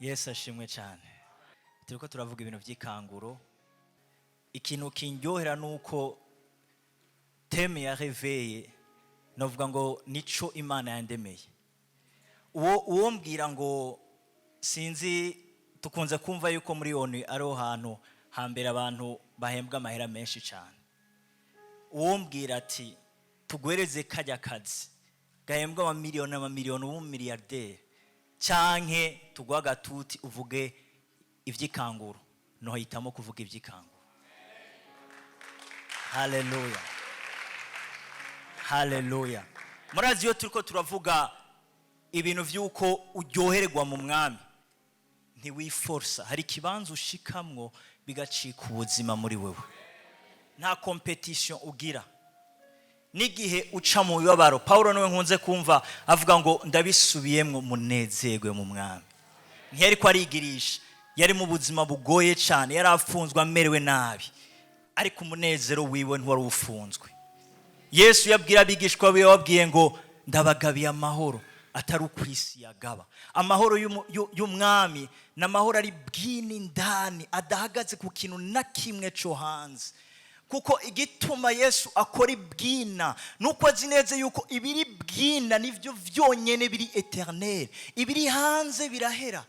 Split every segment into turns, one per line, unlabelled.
Yesu ashimwe cyane. Turiko turavuga ibintu by'ikanguro. Ikintu kindyohera ni uko thème ya réveil, novuga ngo nico Imana yandemeye. Uwo mbwira ngo sinzi, tukunze kumva yuko muri ONU ariho hantu hambere abantu bahembwa amahera menshi cyane. Uwo mbwira ati tuguhereze kajya kazi gahembwa amamiliyoni amamiliyoni, ubu miliyarderi, canke tuguha agatuti uvuge iby'ikanguro, nohitamo kuvuga iby'ikanguro. Haleluya, haleluya! Murazi, iyo turiko turavuga ibintu by'uko uryohererwa mu Mwami, ntiwiforsa. Hari ikibanza ushikamwo bigacika ubuzima muri wewe, nta compétition ugira n'igihe uca mu bibabaro. Paul niwe nkunze kumva avuga ngo ndabisubiyemwo, munezerwe mu Mwami. Ntiyari ko arigirisha, yari mu buzima bugoye cyane, yari afunzwe, amerewe nabi, ariko umunezero wiwe ntiwari ufunzwe. Yesu yabwira abigishwa be, yababwiye ngo ndabagabiye amahoro atari uko isi yagaba. Amahoro y'Umwami ni amahoro ari bwini indani, adahagaze ku kintu na kimwe cyo hanze. Kuko igituma Yesu akora ibwina ni uko azi neza yuko ibiri bwina nibyo byonyine biri éternel, ibiri hanze birahera.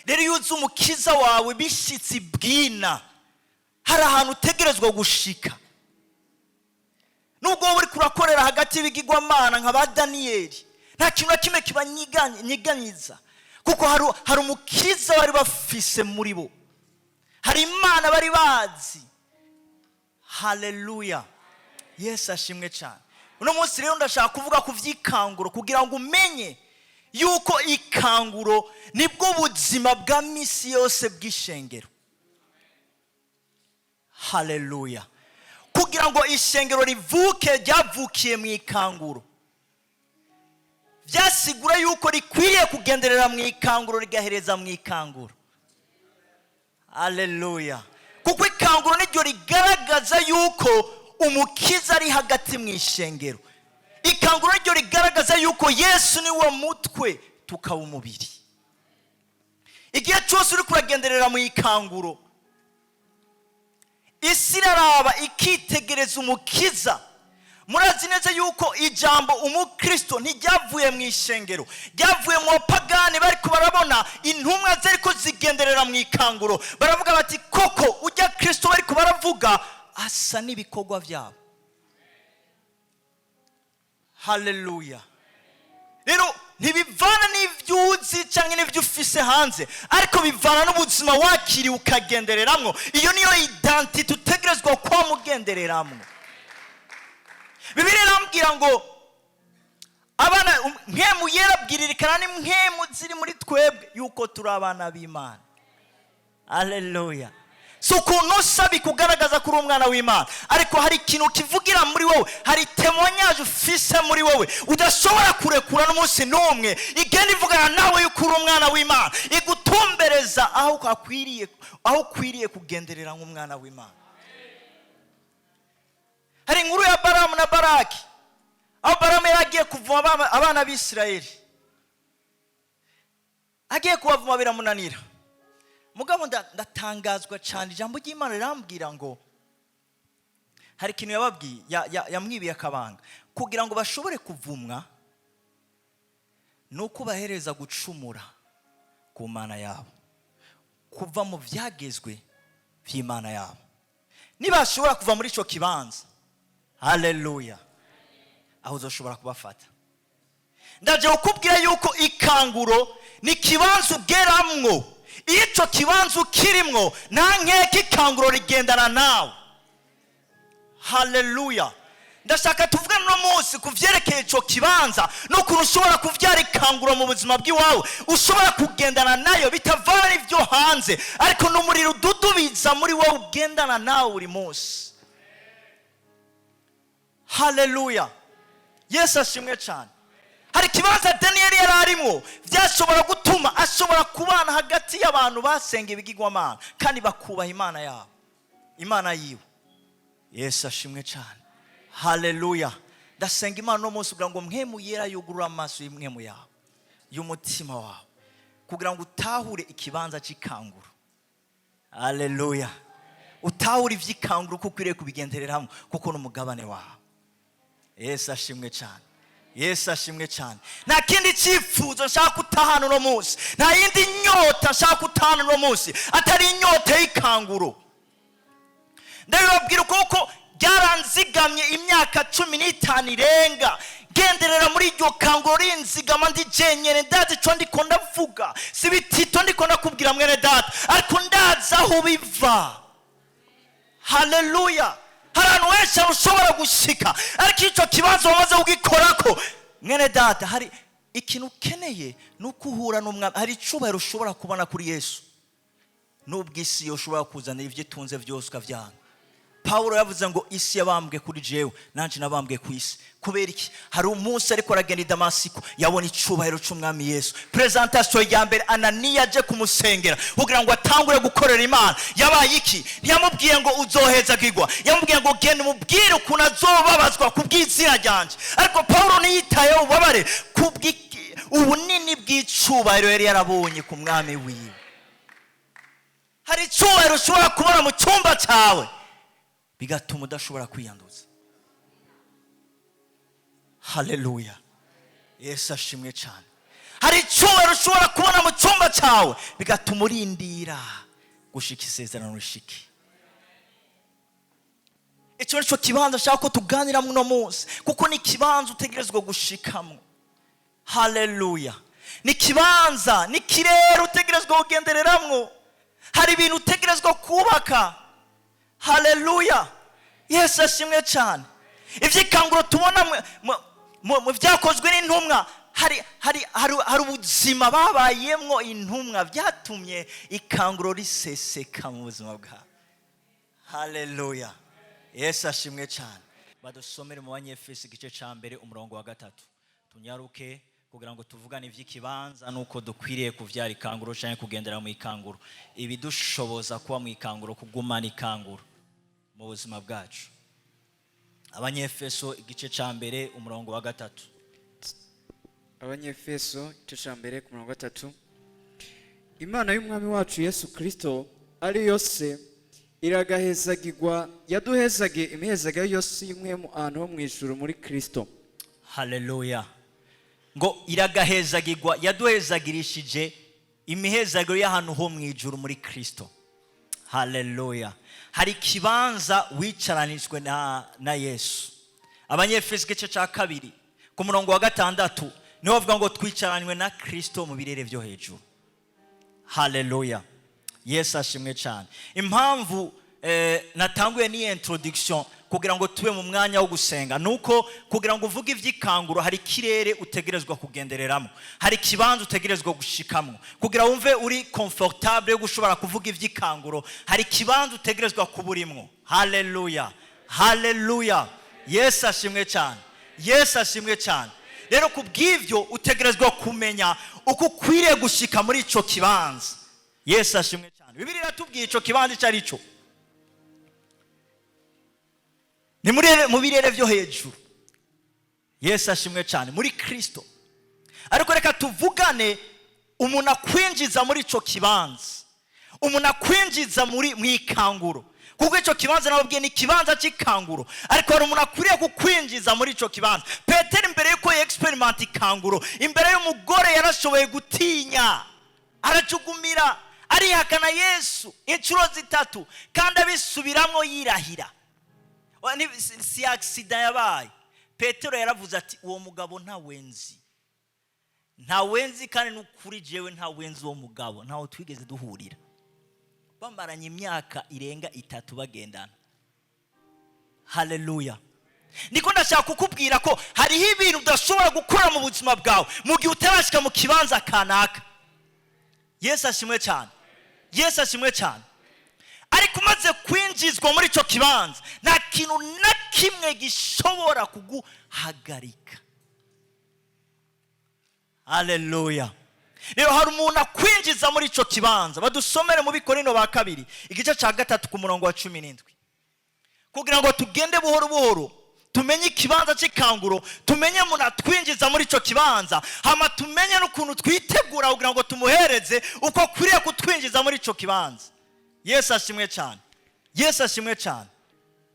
Rero iyo uzi Umukiza wawe, bishyitse ibwina, hari ahantu utegerezwa gushika. Nubwo wowe uri kurakorera hagati y'ibigirwamana nka ba Daniyeli, nta kintu na kimwe kibanyiganyiza, kuko hari Umukiza bari bafise muri bo, hari Imana bari bazi. Haleluya, Yesu ashimwe cyane. Uno munsi rero ndashaka kuvuga ku by'ikanguro, kugira ngo umenye yuko ikanguro nibwo buzima bwa misi yose bw'ishengero. Haleluya! Kugira ngo ishengero rivuke, ryavukiye mu ikanguro. Byasigura yuko rikwiriye kugenderera mu ikanguro, rigahereza mu ikanguro. Haleluya! Kuko ikanguro niryo rigaragaza yuko Umukiza ari hagati mu ishengero. Ikanguro niryo rigaragaza yuko Yesu ni wo mutwe, tukaba umubiri. Igihe cyose uri kuragenderera mu ikanguro, isi iraraba ikitegereza Umukiza. Murazi neza yuko ijambo umukristo ntiryavuye mu ishengero, ryavuye mu bapagani. Bari barabona intumwa zari ko zigenderera mu ikanguro, baravuga bati koko ujya Kristo bari baravuga asa n'ibikorwa byabo. Haleluya! Rero ntibivana n'ibyo uzi cyangwa n'ibyo ufise hanze, ariko bivana n'ubuzima wakiriwe ukagendereramwo. Iyo niyo identité utegerezwa kuba mugendereramwo. Bibiliya irambwira ngo abana Mpwemu Yera abwiririkana ni mpwemu ziri muri twebwe yuko turi abana b'Imana. Aleluya! Si ukuntu usa bikugaragaza ko uri umwana w'Imana, ariko hari ikintu kivugira muri wowe, hari témoignage ufise muri wowe udashobora kurekura n'umunsi n'umwe. Igenda ivugana nawe yuko uri umwana w'Imana, igutumbereza aho ukwiriye kugenderera nk'umwana w'Imana. Hari inkuru ya Baramu na Baraki, aho Baramu yari agiye kuvuma abana b'Isirayeli. Agiye kubavuma biramunanira. Mugabo ndatangazwa cyane, ijambo ry'Imana rirambwira ngo hari ikintu yababwiye, yamwibiye akabanga. Kugira ngo bashobore kuvumwa ni uko bahereza gucumura ku Mana yabo, kuva mu byagezwe by'Imana yabo. Nibashobora kuva muri icyo kibanza, haleluya, aho uzoshobora kubafata. Ndaje kukubwira yuko ikanguro ni ikibanza ugeramwo. Iyo icyo kibanza ukirimwo, nta nkeka, ikanguro rigendana nawe. Haleluya! Ndashaka tuvugane uno munsi ku byerekeye icyo kibanza n'ukuntu ushobora kubyara ikanguro mu buzima bw'iwawe, ushobora kugendana nayo bitavana n'ibyo hanze, ariko n'umuriro ududubiza muri wowe ugendana nawe buri munsi. Haleluya, Yesu ashimwe cyane. Hari ikibanza Daniyeli yari arimo byashobora gutuma ashobora kubana hagati y'abantu basenga ibigirwamana kandi bakubaha Imana yabo, Imana yiwe. Yesu ashimwe cyane. Haleluya! Ndasenga Imana uno munsi kugira ngo Mpwemu Yera yugurure amaso y'imwemu yawe, y'umutima wawe. Kugira ngo utahure ikibanza cy'ikanguro. Aleluya! Utahure iby'ikanguro uko ukwiriye kubigendereramo, kuko ni umugabane wawe. Yesu ashimwe cyane, Yesu ashimwe cyane. Nta kindi cyifuzo nshaka utahana uno munsi, nta yindi nyota nshaka utahana uno munsi atari inyota y'ikanguro. Ndabibabwira kuko byaranzigamye imyaka 15 irenga ngenderera muri iryo kanguro, rinzigama ndi jenyene. Ndazi ico ndiko ndavuga, si bitito ndiko ndakubwira, mwene data, ariko ndazi aho biva. Haleluya! Hari ahantu henshi ushobora gushika, ariko icyo kibazo wamaze kugikorako, mwene data, hari ikintu ukeneye, ni uko uhura n'umwami. Hari icubahiro ushobora kubona kuri Yesu, nubwo isi yo ushobora kuzanira ibyo itunze byose ukabyanga. Pawulo yavuze ngo isi yabambwe kuri jewe, nanjye nabambwe ku isi. Kubera iki? Hari umunsi ariko aragenda i Damasiko, yabona icubahiro cy'umwami Yesu. Présentation ya mbere, Ananiya aje kumusengera kugira ngo atangure gukorera Imana, yabaye iki? Ntiyamubwiye ngo uzohezagirwa, yamubwiye ngo genda umubwire ukuntu azobabazwa ku bw'izina ryanjye. Ariko Pawulo ntiyitayeho ububabare, ubunini bw'icubahiro yari yarabonye ku mwami wiwe. Hari icyubahiro ushobora kubona mu cyumba cyawe, bigatuma udashobora kwiyanduza. Haleluya! Yesu ashimwe cyane. Hari icyubahiro ushobora kubona mu cyumba cyawe, bigatuma urindira gushika isezerano rishike. Icyo ni cyo kibanza nshaka ko tuganiramo uno munsi, kuko ni ikibanza utegerezwa gushikamo. Haleluya! Ni ikibanza, ni ikirere utegerezwa kugendereramwo. Hari ibintu utegerezwa kubaka. Haleluya! Yesu ashimwe cyane. Iby'ikanguro tubona mu byakozwe n'intumwa, hari ubuzima babayemwo intumwa, byatumye ikanguro riseseka mu buzima bwabo. Haleluya! Yesu ashimwe cyane. Badusomere mu Banyefesi igice cya 1, umurongo wa 3. Tunyaruke kugira ngo tuvugane iby'ikibanza n'uko dukwiriye kubyara ikanguro cyangwa kugendera mu ikanguro, ibidushoboza kuba mu ikanguro, kugumana ikanguro mu buzima bwacu. Abanyefeso igice cya 1, umurongo wa 3.
Abanyefeso igice cya 1 ku murongo wa 3. Imana y'umwami wacu Yesu Kirisito, ari yo Se, iragahezagirwa, yaduhezagiye imihezagiro yose y'imwe mu ahantu ho mu ijuru muri Kirisito.
Haleluya! Ngo iragahezagirwa, yaduhezagirishije imihezagiro y'ahantu ho mu ijuru muri Kirisito. Haleluya! Hari ikibanza wicaranijwe na Yesu. Abanyefeso igice cya 2 ku murongo wa 6 niho bavuga ngo twicaranywe na Kirisito mu birere byo hejuru. Haleluya! Yesu ashimwe cyane. Impamvu natanguye n'iyi introduction kugira ngo tube mu mwanya wo gusenga, nuko kugira ngo uvuge iby'ikanguro, hari ikirere utegerezwa kugendereramo, hari ikibanza utegerezwa gushikamo kugira wumve uri confortable yo gushobora kuvuga iby'ikanguro. Hari ikibanza utegerezwa kuba urimwo. Haleluya, haleluya! Yesu ashimwe cyane, Yesu ashimwe cyane. Rero ku bw'ibyo utegerezwa kumenya uko ukwiriye gushika muri icyo kibanza. Yesu ashimwe cyane. Bibiliya iratubwiye icyo kibanza icyo ari cyo: ni mu birere byo hejuru. Yesu ashimwe cyane, muri Kirisito. Ariko reka tuvugane umuntu akwinjiza muri icyo kibanza, umuntu akwinjiza muri mu ikanguro, kuko icyo kibanza nababwiye ni ikibanza cy'ikanguro, ariko hari umuntu akwiriye kukwinjiza muri icyo kibanza. Petero, imbere y'uko yexperimenta ikanguro imbere y'umugore, yarashoboye gutinya, aracugumira, arihakana Yesu inshuro 3, kandi abisubiramo yirahira. Si accident yabaye. Petero yaravuze ati uwo mugabo ntawenzi, ntawenzi, kandi n'ukuri jewe ntawenzi uwo mugabo, ntawe twigeze duhurira. Bamaranye imyaka irenga 3 bagendana. Haleluya! Niko ndashaka kukubwira ko hariho ibintu udashobora gukora mu buzima bwawe mu gihe utarashika mu kibanza kanaka. Yesu ashimwe cyane, Yesu ashimwe cyane. Ariko umaze kwinjizwa muri icyo kibanza, nta kintu na kimwe gishobora kuguhagarika. Haleluya! Rero hari umuntu akwinjiza muri icyo kibanza. Badusomere mu Bikorino ba kabiri igice cya 3 ku murongo wa 17, kugira ngo tugende buhoro buhoro. Tumenye ikibanza cy'ikanguro, tumenye umuntu atwinjiza muri icyo kibanza, hama tumenye n'ukuntu twitegura kugira ngo tumuhereze uko akwiriye kutwinjiza muri icyo kibanza. Yesu ashimwe cyane, Yesu ashimwe cyane.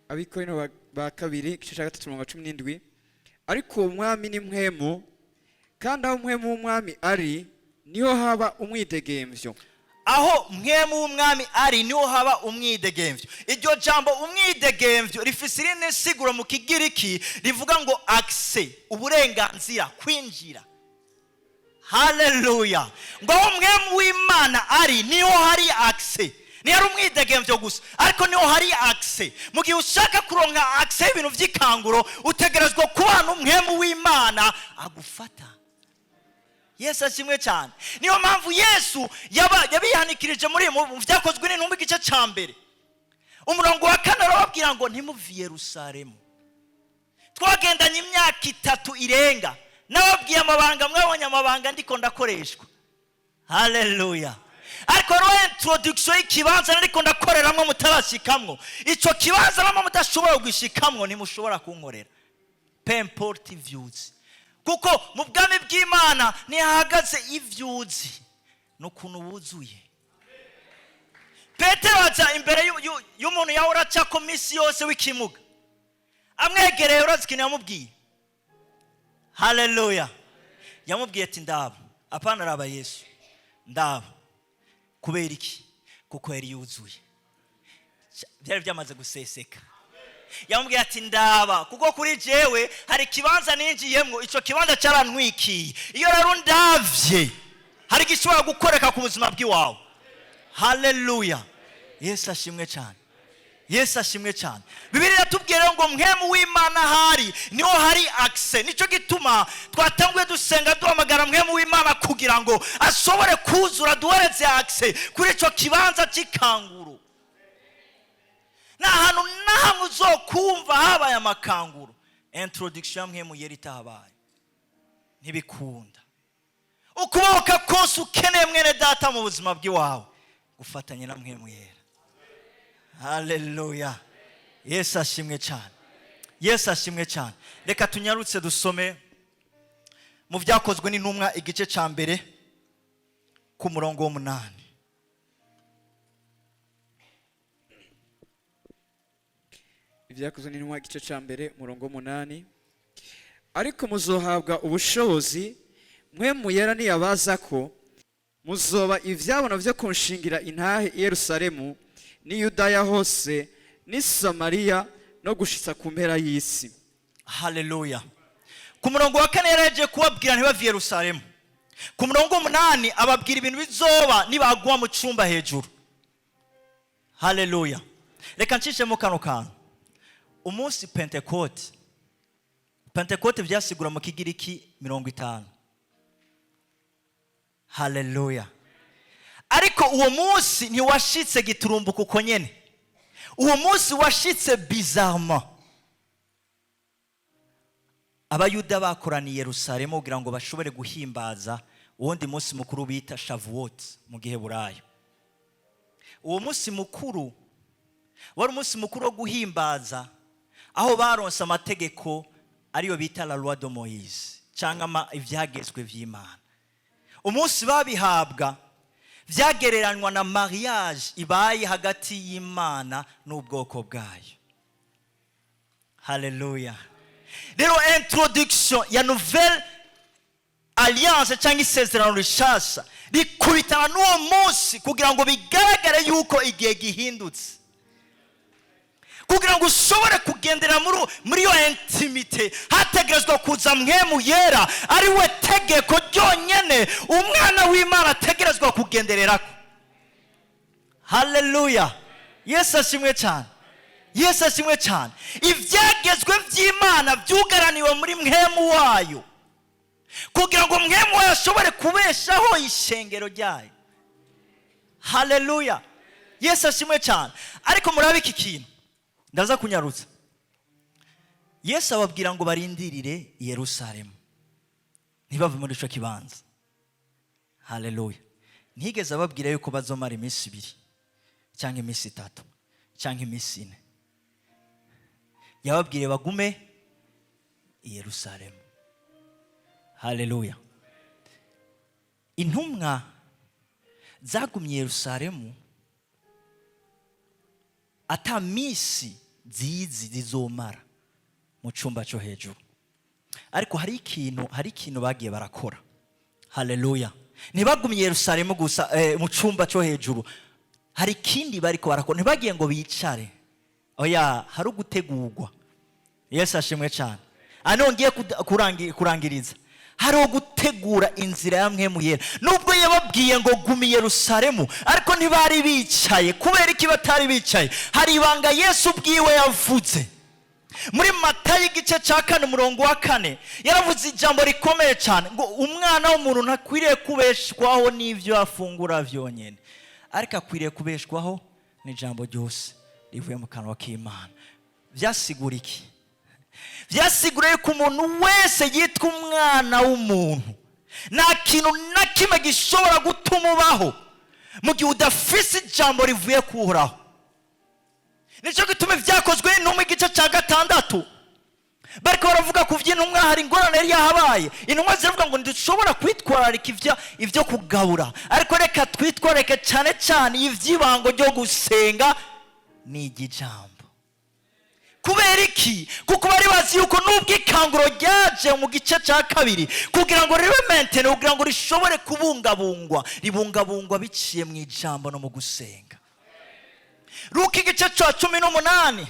Abikorino ba kabiri, igice cya 3, umurongo wa 17: "Ariko uwo mwami ni mpwemu, kandi aho mpwemu w'umwami ari, niho haba umwidegemvyo."
Aho mpwemu w'umwami ari, niho haba umwidegemvyo. Iryo jambo umwidegemvyo rifise irindi nsiguro mu Kigiriki rivuga ngo accès, uburenganzira, kwinjira. Haleluya! Ngo aho mpwemu w'Imana ari, niho hari accès. Niho hari umwidegemvyo gusa, ariko niho hari accès. Mu gihe ushaka kuronka accès y'ibintu by'ikanguro, utegerezwa kubana umwemu w'Imana agufata. Yesu ashimwe cyane. Niyo mpamvu Yesu yabihanikirije muri mu Byakozwe n'Intumwa, igice cya 1, umurongo wa 4, arababwira ngo: "Ntimuve i Yerusalemu. Twagendanye imyaka 3 irenga, nababwiye amabanga, mwabonye amabanga ndiko ndakoreshwa." Haleluya! Ariko rero introduction y'ikibanza ariko ndakoreramwo mutarashikamwo, icyo kibanza namwe mudashobora gushyikamwo, ntimushobora kunkorera, peu importe ivyuzi, kuko mu bwami bw'Imana ntihahagaze ivyuzi, ni ukuntu wuzuye. Petero aza imbere y'umuntu yahora acako minsi yose w'ikimuga. Amwegereye, urazi ikintu yamubwiye? Haleluya! Yamubwiye ati: "Ndaba." Apana, araba Yesu: "Ndaba." Kubera iki? Kuko yari yuzuye, byari byamaze guseseka. Yamubwiye ati: "Ndaba, kuko kuri jewe hari ikibanza ninjiyemwo, icyo kibanza cyarantwikiye. Iyo rero ndavye, hari igishobora gukoreka ku buzima bw'iwawe." Haleluya! Yesu ashimwe cyane, Yesu ashimwe cyane. Bibiliya iratubwira rero ngo mpwemu w'Imana ahari, niho hari accès. Nicyo gituma twatanguye dusenga, duhamagara mpwemu w'Imana kugira ngo ashobore kuzura, duhereze accès kuri icyo kibanza cy'ikanguro. Nta hantu na hamwe uzokumva habaye amakanguro introduction ya mpwemu yera itahabaye, ntibikunda. Ukuboka kose ukeneye, mwene data, mu buzima bw'iwawe, gufatanya na mpwemu yera. Haleluya! Yesu ashimwe cyane, Yesu ashimwe cyane. Reka tunyarutse dusome mu Byakozwe n'Intumwa, igice cya 1, ku murongo w'8.
Ibyakozwe n'Intumwa, igice cya 1, umurongo w'8: "Ariko muzohabwa ubushobozi, mpwemu yera niyabaza ko, muzoba ivyabona vyo kunshingira intahe i Yerusalemu n'i Yudaya hose n'i Samariya no gushitsa ku mpera y'isi."
Haleluya! Ku murongo wa 4 yaraje kubabwira ntibave i Yerusalemu. Ku murongo w'8 ababwira ibintu bizoba nibagwa mu cyumba hejuru. Haleluya! Reka ncishemo kano kantu. Umunsi Pentekote, Pentekote byasigura mu Kigiriki 50. Haleluya! Ariko uwo munsi ntiwashitse giturumbuka uko nyene. Uwo munsi washitse bizarrement. Abayuda bakoraniye Yerusalemu kugira ngo bashobore guhimbaza uwundi munsi mukuru bita Shavuot mu Giheburayo. Uwo munsi mukuru wari umunsi mukuru wo guhimbaza aho baronse amategeko, ariyo bita la loi de Moïse, cyangwa ibyagezwe vy'Imana. Umunsi babihabwa byagereranywa na mariage ibaye hagati y'Imana n'ubwoko bwayo. Haleluya! Rero introduction ya nouvelle alliance cyangwa isezerano rishasha rikubitana n'uwo munsi, kugira ngo bigaragare yuko igihe gihindutse. Kugira ngo ushobore kugendera muri iyo intimité, hategerezwa kuza mpwemu yera, ari we tegeko ryonyene umwana w'Imana ategerezwa kugendererako. Haleluya! Yesu ashimwe cyane, Yesu ashimwe cyane. Ibyagezwe by'Imana byugaraniwe muri mpwemu wayo, kugira ngo mpwemu wayo ashobore kubeshaho ishengero ryayo. Haleluya! Yesu ashimwe cyane. Ariko murabe iki kintu, ndaza kunyarutsa. Yesu ababwira ngo barindirire i Yerusalemu, ntibave muri icyo kibanza. Haleluya! Ntiyigeze ababwira yuko bazomara iminsi 2 cyangwa iminsi 3 cyangwa iminsi 4. Yababwiriye bagume. I Yerusalemu. Haleluya! Intumwa zagumye i Yerusalemu ata misi zizi zizomara mu cyumba cyo hejuru, ariko hari ikintu bagiye barakora. Haleluya! Ntibagumye i Yerusalemu gusa mu cyumba cyo hejuru, hari ikindi bariko barakora. Ntibagiye ngo bicare, oya, hari ugutegurwa. Yesu ashimwe cyane. Ano ngiye kurangiriza. Hari ugutegura inzira ya Mpwemu Yera. Nubwo yababwiye ngo guma i Yerusalemu, ariko ntibari bicaye. Kubera iki batari bicaye? Hari ibanga Yesu ubwiwe yavuze muri Matayo igice cya 4, umurongo wa 4. Yaravuze ijambo rikomeye cyane ngo umwana w'umuntu ntakwiriye kubeshwaho n'ibyo afungura byonyine, ariko akwiriye kubeshwaho n'ijambo ryose rivuye mu kanwa k'Imana. Byasigura iki? Byasigura yuko umuntu wese yitwa umwana w'umuntu, nta kintu na kimwe gishobora gutuma ubaho mu gihe udafise ijambo rivuye kuhoraho. Nicyo gituma Ibyakozwe n'Intumwa igice cya 6, bariko baravuga ku by'intumwa, hari ingorane yari yahabaye. Intumwa ziravuga ngo ntidushobora kwitwararika ibyo kugabura, ariko reka twitwararike cyane cyane iby'ibango ryo gusenga n'ijambo. Kubera iki? Kuko bari bazi yuko nubwo ikanguro ryaje mu gice cya kabiri, kugira ngo ribe maintenu, kugira ngo rishobore kubungabungwa, ribungabungwa biciye mu ijambo no mu gusenga. Luka igice cya 18,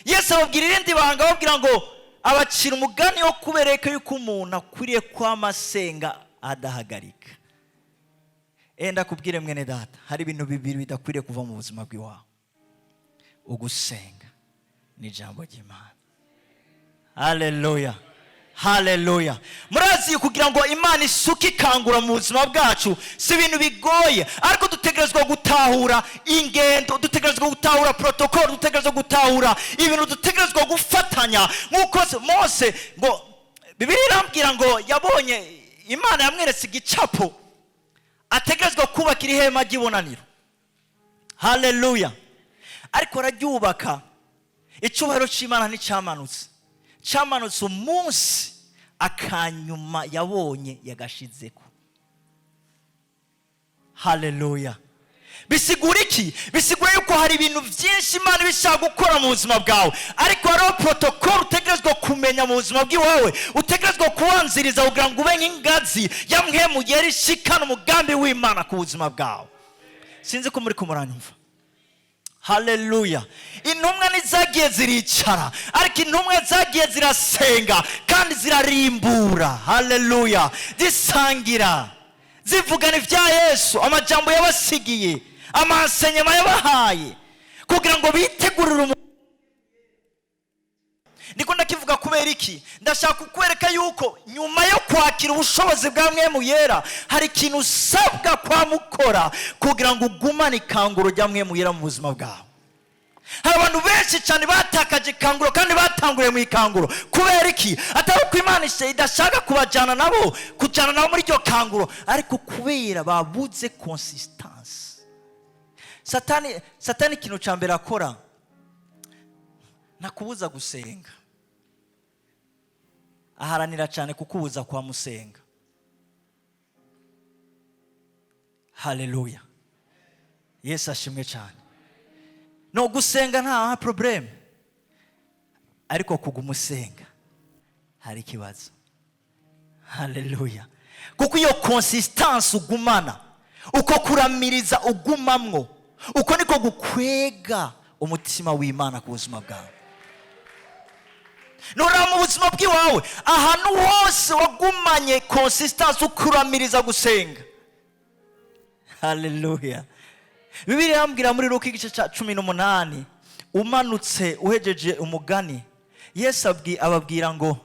Yesu ababwira irindi banga, ababwira ngo abacira umugani wo kubereka yuko umuntu akwiriye kwama asenga adahagarika. Enda kubwire mwene data, hari ibintu bibiri bidakwiriye kuva mu buzima bw'iwawe: ugusenga n'ijambo ry'Imana. Haleluya, haleluya! Murazi, kugira ngo Imana isuke ikangura mu buzima bwacu si ibintu bigoye, ariko dutegerezwa gutahura ingendo, dutegerezwa gutahura protocol, dutegerezwa gutahura ibintu dutegerezwa gufatanya. Nk'uko Mose, ngo Bibiliya irambwira ngo yabonye Imana yamweretse igicapo ategerezwa kubakira ihema ry'ibonaniro. Haleluya! Ariko araryubaka, icyubahiro cy'Imana nticyamanutse. Cyamanutse umunsi akanyuma yabonye yagashizeko. Haleluya! Bisigura iki? Bisigura yuko hari ibintu byinshi Imana ibishaka gukora mu buzima bwawe, ariko hariho protocol utegerezwa kumenya mu buzima bw'iwawe, utegerezwa kubanziriza kugira ngo ube nk'ingazi ya Mpwemu Yera ishikana umugambi w'Imana ku buzima bwawe. Sinzi ko muri kumuranyumva. Haleluya! Intumwa ntizagiye ziricara, ariko intumwa zagiye zirasenga kandi zirarimbura. Haleluya! Zisangira, zivugana ibya Yesu, amajambo yabasigiye, ama enseignements yabahaye kugira ngo bitegurire umu. Niko ndakivuga. Kubera iki? Ndashaka kukwereka yuko nyuma yo kwakira ubushobozi bwa Mpwemu Yera, hari ikintu usabwa kwamukora kugira ngo ugumane ikanguro rya Mpwemu Yera mu buzima bwawe. Hari abantu benshi cyane batakaje ikanguro kandi batanguriye mu ikanguro. Kubera iki? Atari uko Imana idashaka kubajyana nabo, kujyana nabo muri iryo kanguro, ariko kubera babuze consistance. Satani ikintu cya mbere akora, ntakubuza gusenga, aharanira cyane kukubuza kwa musenga. Haleluya! Yesu ashimwe cyane. No gusenga nta problème, ariko kuguma usenga hari ikibazo. Haleluya! Kuko iyo consistance ugumana, uko kuramiriza ugumamwo, uko niko gukwega umutima w'Imana ku buzima bwawe. Nuraba mu buzima bw'iwawe, ahantu hose wagumanye consistance, ukuramiriza gusenga. Haleluya! Bibiliya irambwira muri Luka igice cya 18, umanutse uhejeje umugani, Yesu ababwira ngo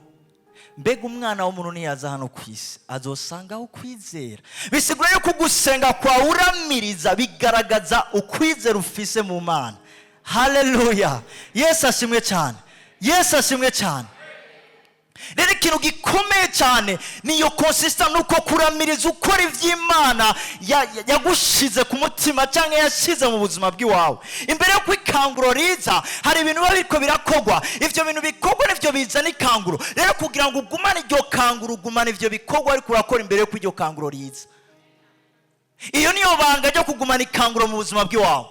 mbega umwana w'umuntu niyaza hano ku isi azosangaho ukwizera? Bisigura yuko ugusenga kwawe uramiriza bigaragaza ukwizera ufise mu Mana. Haleluya! Yesu ashimwe cyane, Yesu ashimwe cyane. Rero ikintu gikomeye cyane niyo consistent, nuko kuramiriza ukora iby'Imana yagushize ku mutima cyangwa yashyize mu buzima bw'iwawe. Imbere yo kwikanguro riza, hari ibintu biba biriko birakogwa. Ibyo bintu bikorwa nivyo bizana ikanguro. Rero kugira ngo ugumane iryo kanguro, ugumane ivyo bikorwa ariko urakora imbere yo kw'iryo kanguro riza. Iyo niyo banga ryo kugumana ikanguro mu buzima bw'iwawe.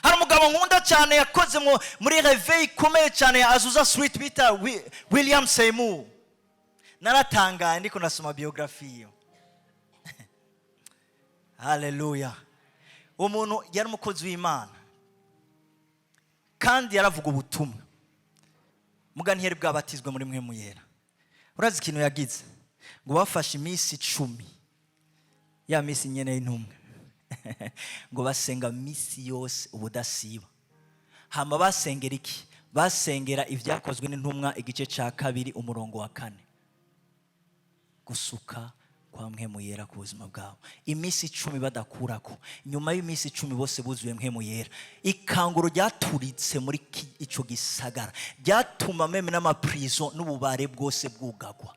Hari umugabo nkunda cyane yakoze muri réveil ikomeye cyane ya Azusa Street bita William Seymour. Naratangaye ndiko nasoma biographie iyo. Haleluya! Uwo muntu yari umukozi w'Imana kandi yaravuga ubutumwa, muga ntiyari bwabatizwe muri Mpwemu Yera. Urazi ikintu yagize? Ngo bafashe iminsi 10, ya minsi nyene y'intumwa, ngo basenga minsi yose ubudasiba. Hama basengera iki? Basengera Ibyakozwe n'Intumwa igice cya 2 umurongo wa 4, gusuka kwa Mpwemu Yera ku buzima bwabo. Iminsi 10 badakurako. Nyuma y'iminsi 10 bose buzuye Mpwemu Yera. Ikanguro ryaturitse muri ico gisagara, ryatuma même n'amaprison n'ububare bwose bwugagwa.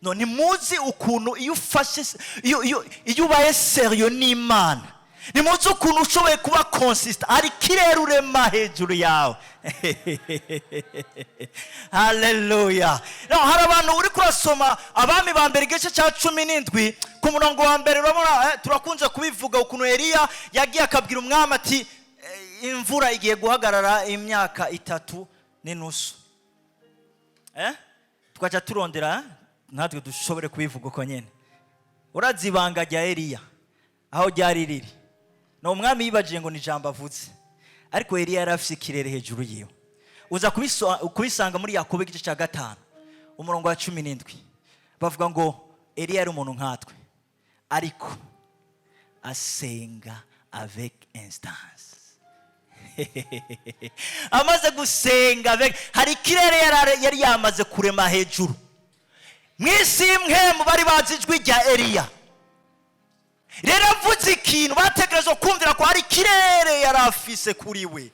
None muzi ukuntu iyo ufashe, iyo ubaye sérieux n'Imana, nimuzi ukuntu ushoboye kuba consistent, hari ikirere urema hejuru yawe. Haleluya! No, hari abantu, uri kurasoma Abami ba Mbere igice cya 17 ku murongo wa 1, urabona, turakunze kubivuga, ukuntu Eliya yagiye akabwira umwami ati imvura igiye guhagarara imyaka 3.5. Tugaca turondera, natwe dushobore kubivuga uko nyene. Urazi ibanga rya Eliya aho ryari riri? Ni umwami yibajije ngo ni ijambo avuze, ariko Eliya yari afise ikirere hejuru yiwe. Uza kubisanga muri Yakobo igice cya 5 umurongo wa 17. Bavuga ngo Eliya yari umuntu nkatwe, ariko asenga avec instance. Amaze gusenga hari ikirere yari yamaze kurema hejuru mu isi y'impwemu. Bari bazi ijwi rya Eliya. Rero avuze ikintu, bategerezwa kumvira ko hari ikirere yari afise kuri we.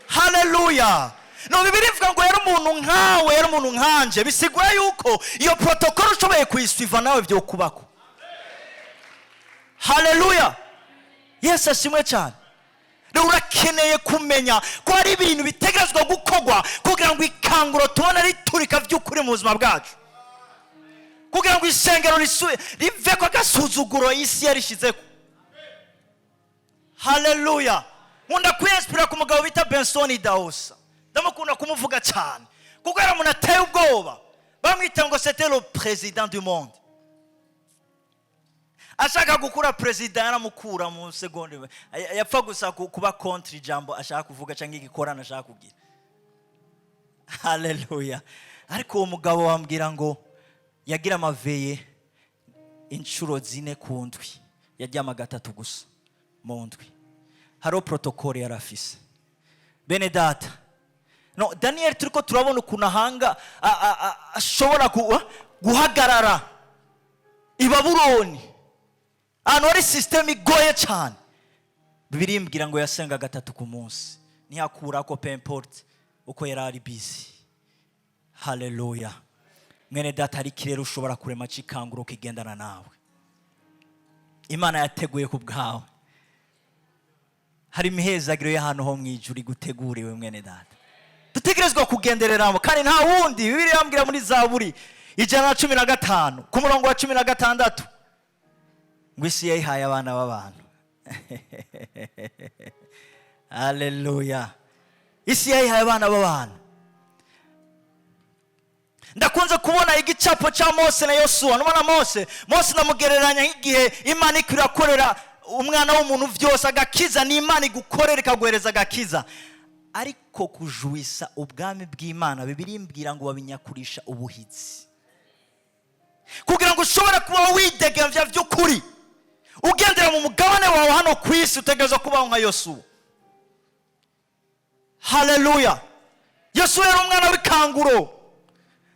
Haleluya! No Bibiliya ivuga ngo yari umuntu nkawe, yari umuntu nkanje. Bisigura yuko iyo protocole ushoboye kuyisuiva, nawe byokubako. Haleluya! Yesu ashimwe cyane. Rero urakeneye kumenya ko hari ibintu bitegerezwa gukorwa kugira ngo ikanguro tubone riturika by'ukuri mu buzima bwacu, kugira ngo isengero rive ko agasuzuguro isi yarishizeko. Haleluya! Nkunda kwiyinspira ku mugabo bita Benson Idahosa. Ndamukunda kumuvuga cyane kuko yari umuntu ateye ubwoba. Bamwita ngo c'était le président du monde. Ashaka gukura perezida, yaramukura mu segonde. Yapfa gusa kuba contre ijambo ashaka kuvuga cyangwa igikorano ashaka kugira. Haleluya! Ariko uwo mugabo wambwira ngo yagira amaveillées inshuro 4 ku ndwi, yaryama gatatu gusa mu ndwi. Hariho protocole yari afise, bene data. No Daniel turiko turabona ukuntu ahanga ashobora guhagarara i Babuloni, ahantu hari système igoye cyane. Bibiliya imbwira ngo yasenga gatatu ku munsi, ntiyakurako, peu importe uko yari ari busy. Haleluya! Mwene data, hari ikirere ushobora kurema cy'ikanguro kigendana nawe, Imana yateguye ku bwawe. Hari imihezagiro y'ahantu ho mu ijuru iguteguriwe, mwene data, dutegerezwa kugendereramo, kandi nta wundi. Bibiliya yambwira muri Zaburi 115 ku murongo wa 16 ngo isi yayihaye abana b'abantu. Haleluya! Isi yayihaye abana b'abantu. Ndakunze kubona igicapo cya Mose na Yosuwa. Nubona Mose, Mose ndamugereranya nk'igihe Imana iko irakorera umwana w'umuntu byose. Agakiza ni Imana igukorera, ikaguhereza agakiza, ariko kujuwisa ubwami bw'Imana, Bibiliya imbwira ngo babinyakurisha ubuhizi. Kugira ngo ushobore kuba widegemvya by'ukuri, ugendera mu mugabane wawe hano ku isi, utegerezwa kubaho nka Yosuwa. Haleluya! Yosuwa yari umwana w'ikanguro.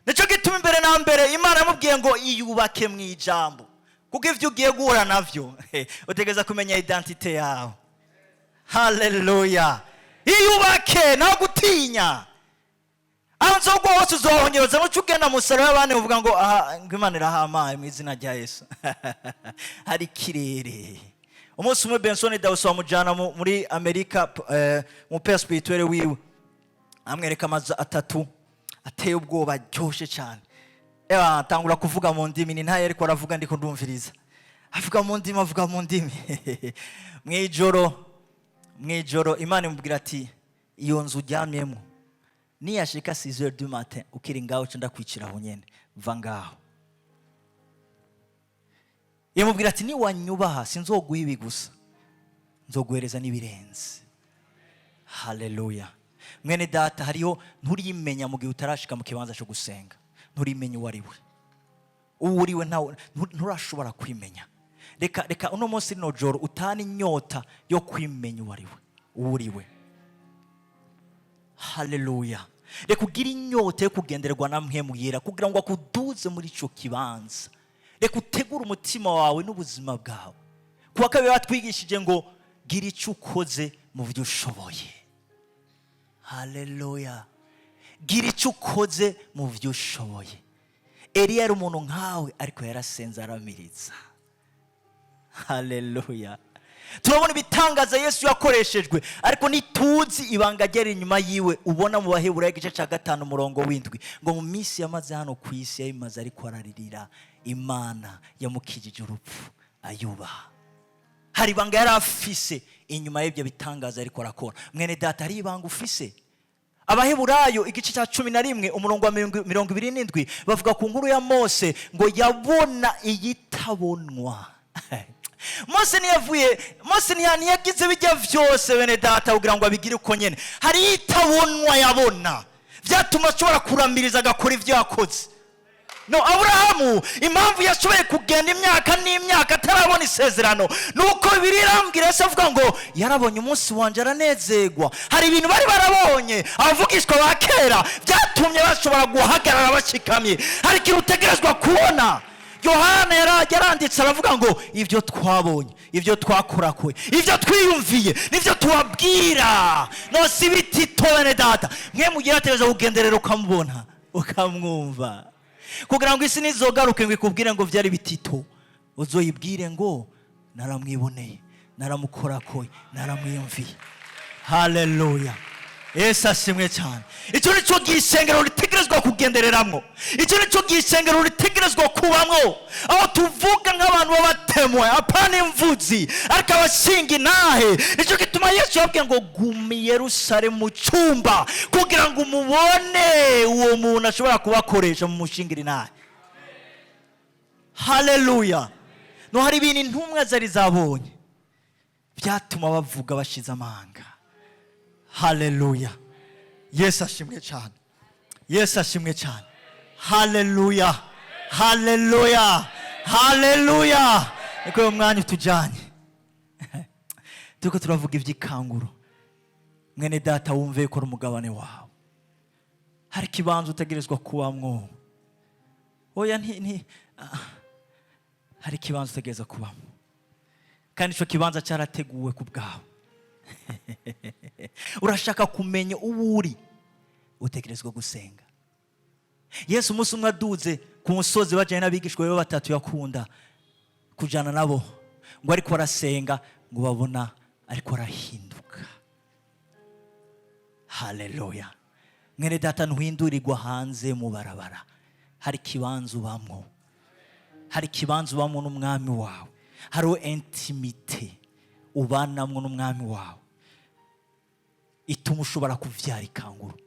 Nicyo gituma imbere na mbere Imana yamubwiye ngo iyubake mu ijambo, kuko ibyo ugiye guhura navyo, utegereza kumenya identité yawe. Haleluya! Iyubake, nta gutinya. Aho nzogwa hose uzohongereza. Nuca ugenda mu salon y'abandi uvuga ngo aha, ngo Imana irahamaye mu izina rya Yesu. Hari ikirere. Umunsi umwe Benson Dawson bamujyana muri Amerika, mu père spirituel wiwe amwereka amazu atatu ateye ubwoba, aryoshye cyane. Ewa, atangura kuvuga mu ndimi. Ni ntayo ariko aravuga, ndiko ndumviriza, avuga mu ndimi, avuga mu ndimi. Mwijoro Imana imubwira ati: "Iyo nzu uryamyemo, niyashika 6 heures du matin ukiri ngaho, uca ndakwicira aho nyene. Va ngaho." Yamubwira ati: "Niwanyubaha, sinzoguha ibi gusa, nzoguhereza n'ibirenze." Haleluya! Mwene data, hariho nturimenya mu gihe utarashika mu kibanza cyo gusenga. Nturimenya uwo ari we, uwo uriwe. Ntawe nturashobora kwimenya. Reka uno munsi, rino joro, utane inyota yo kwimenya uwo ari we, uwo uriwe. Haleluya! Reka ugire inyota yo kugendererwa na Mpwemu Yera kugira ngo akuduze muri icyo kibanza. Reka utegure umutima wawe n'ubuzima bwawe. Kuwa kabiri batwigishije ngo gira icyo ukoze mu byo ushoboye. Haleluya! Gira icyo ukoze mu byo ushoboye. Eliya yari umuntu nkawe, ariko yarasenze, aramiriza. Haleluya! Turabona ibitangaza Yesu yakoreshejwe, ariko ntituzi ibanga ryari inyuma yiwe. Ubona mu Baheburayo igice cya 5 umurongo w'7 ngo mu minsi yamaze hano ku isi yayimaze ariko araririra Imana yamukijije urupfu, ayubaha. Hari ibanga yari afise inyuma y'ibyo bitangaza ariko arakora. Mwene data, hari ibanga ufise. Abaheburayo igice cya 11 umurongo wa 27 bavuga ku nkuru ya Mose ngo yabona iyitabonwa. Mose ntiyavuye, Mose ntiyagize bijya byose, bene data, kugira ngo abigire uko nyene. Hari iyitabonwa yabona, byatuma ashobora kuramiriza, agakora ibyo yakoze. No Aburahamu, impamvu yashoboye kugenda imyaka n'imyaka atarabona isezerano, nuko Bibiliya irambwira, Yesu avuga ngo yarabonye umunsi wanjye aranezerwa. Hari ibintu bari barabonye abavugishwa ba kera byatumye bashobora guhagarara bashikamye. Hari ikintu utegerezwa kubona. Yohana yaranditse, aravuga ngo ibyo twabonye, ibyo twakorakoye, ibyo twiyumviye, nibyo tubabwira. No si bitito, bene data. Mwe mugira ategereza kugenderera, ukamubona, ukamwumva, kugira ngo isi nizogaruke ngo ikubwire ngo byari bitito, uzoyibwire ngo naramwiboneye, naramukorakoye, naramwiyumviye. Haleluya! Yesu ashimwe cyane. Icyo ni cyo gisengero ritegerezwa kugendereramwo. Icyo ni cyo gisengero ritegerezwa kubamwo, aho tuvuga nk'abantu b'abatemwe, apana imvuzi, ariko abashinga intahe. Nicyo gituma Yesu yabwiye ngo guma i Yerusalemu mu cyumba kugira ngo umubone uwo muntu ashobora kubakoresha mu mushingira intahe. Haleluya! No hari ibintu intumwa zari zabonye byatuma bavuga bashize amanga. Haleluya! Yesu ashimwe cyane. Yesu ashimwe cyane. Haleluya, haleluya, haleluya! Niko uyu mwanya utujyanye, turiko turavuga iby'ikanguro. Mwene data, wumve ko ari umugabane wawe. Hari ikibanza utegerezwa kubamwo. Oya, nti nti ah. Hari ikibanza utegerezwa kubamo, kandi icyo kibanza cyarateguwe ku bwawe. Urashaka kumenya uwo uri, utegerezwa gusenga. Yesu umunsi umwe aduze ku musozi bajyanye n'abigishwa be batatu yakunda kujyana nabo, ngo ariko arasenga, ngo babona ariko arahinduka. Haleluya! Mwene data, ntuhindurirwa hanze mu barabara. Hari ikibanza ubamwo, hari ikibanza ubamwo n'umwami wawe. Hariho intimité ubanamwo n'umwami wawe ituma ushobora kuvyara ikanguru.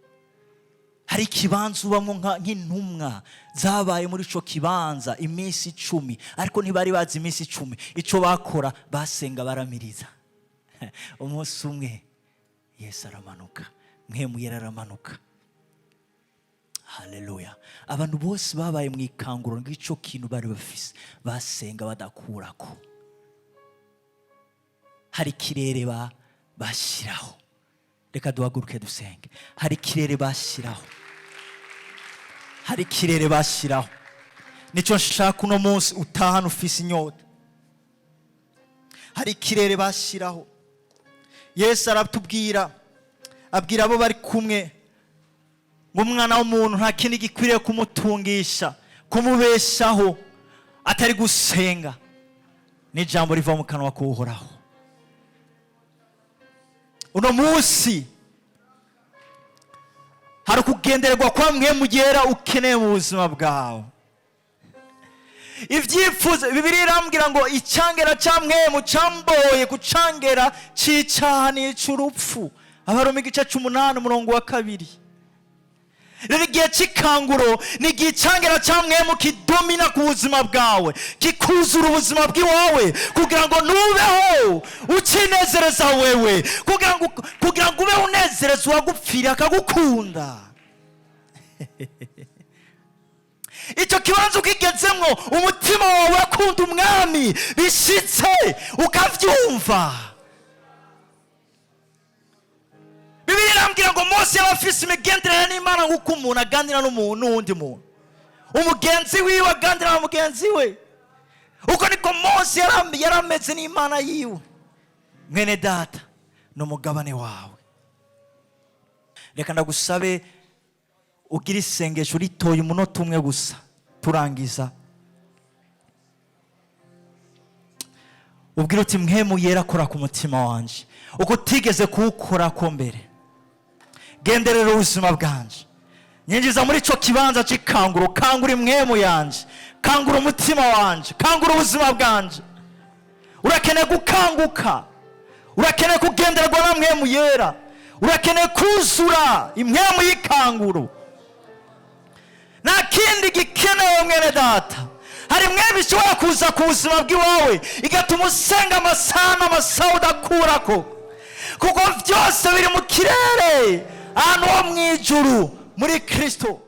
Hari ikibanza ubamo nk'intumwa zabaye muri ico kibanza iminsi 10, ariko ntibari bazi iminsi 10 ico bakora. Basenga, baramiriza. Umunsi umwe Yesu aramanuka, Mpwemu Yera aramanuka. Haleluya! Abantu bose babaye mu ikanguro ng'ico kintu bari bafise, basenga badakurako. Hari ikirere bashyiraho. Reka duhaguruke dusenge. Hari ikirere bashyiraho, hari ikirere bashyiraho. Nicyo nshaka uno munsi utahana ufise inyota. Hari ikirere bashyiraho. Yesu aratubwira, abwira abo bari kumwe. Ngo umwana w'umuntu nta kindi gikwiriye kumutungisha, kumubeshaho, atari gusenga n'ijambo riva mu kanwa k'Uhoraho. Uno munsi hari ukugendererwa kwa Mpwemu Yera ukeneye mu buzima bwawe. Ibyifuzo, Bibiliya irambwira ngo icyangera cya Mpwemu camboye kucangera c'icaha n'ic'urupfu. Abaroma igice c'umunani, umurongo wa 2. Rero igihe cy'ikanguro ni igihe icyangera cya Mpwemu kidomina ku buzima bwawe, kikuzura ubuzima bw'iwawe, kugira ngo nubeho ukinezereza wewe, kugira ngo ube unezereza uwagupfira akagukunda. Icyo kibanza ukigezemwo, umutima wawe urakunda Umwami bishitse ukavyumva. Bibiliya irambwira ngo Mose yaba afise imigenderanire n'Imana nk'uko umuntu aganira n'uwundi muntu, umugenzi wiwe aganira na mugenzi we. Uko niko Mose yarameze n'Imana yiwe. Mwene data, ni umugabane wawe. Reka ndagusabe ugire isengesho ritoye, umunota umwe gusa, turangiza. Ubwira uti: "Mpwemu Yera, akora ku mutima wanje uko utigeze kuwukora ko mbere. Genderera ubuzima bwanje, nyinjiza muri ico kibanza c'ikanguro. Kangura impwemu yanje, kangura umutima wanje, kangura ubuzima bwanje." Urakeneye gukanguka, urakeneye kugendererwa na Mpwemu Yera, urakeneye kuzura impwemu y'ikanguro. Nta kindi gikenewe, mwene data. Hari impwemu ishobora kuza ku buzima bw'iwawe igatuma usenga amasaha n'amasaha udakurako, kuko byose biri mu kirere, ahantu ho mu ijuru muri Kristo.